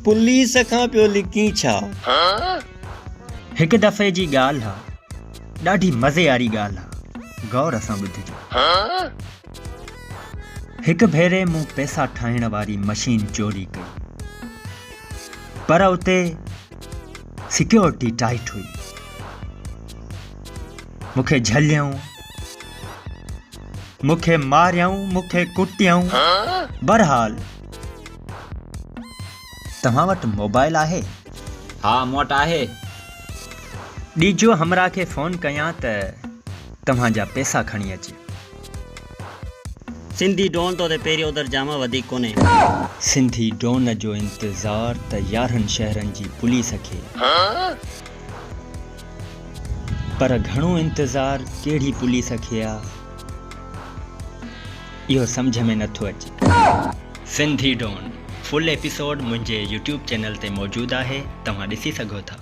Police کان پيو لڪين ڇا؟ هڪ دفعي جي ڳالهه آ، ڏاڍي مزي واري ڳالهه آ، غور سان ٻڌجو. هڪ ڀيري مون پئسا ٺاهڻ واري مشين چوري ڪئي، پر اتي سيڪيورٽي ٽائيٽ هئي. مون کي جهليائون، مون کي ماريائون، مون کي ڪٽيائون. بهرحال توهان وٽ موبائل آهي؟ ها مون وٽ آهي. ڏيجو همراهه کي فون ڪيان ته توهان جا پئسا کڻي اچي. سنڌي ڊون تو تي پهريون ادر جامع وڌيڪ ڪونهي. سنڌي ڊون جو انتظار ته يارهن شهرن جي پوليس کي پر گهڻو انتظار ڪهڙي پوليس کي آ اهو سمجهه ۾ نٿو اچي. سنڌي ڊون فل ايپيسوڊ منهنجي يوٽيوب چينل تي موجود آهي توهان ڏسي سگهو ٿا.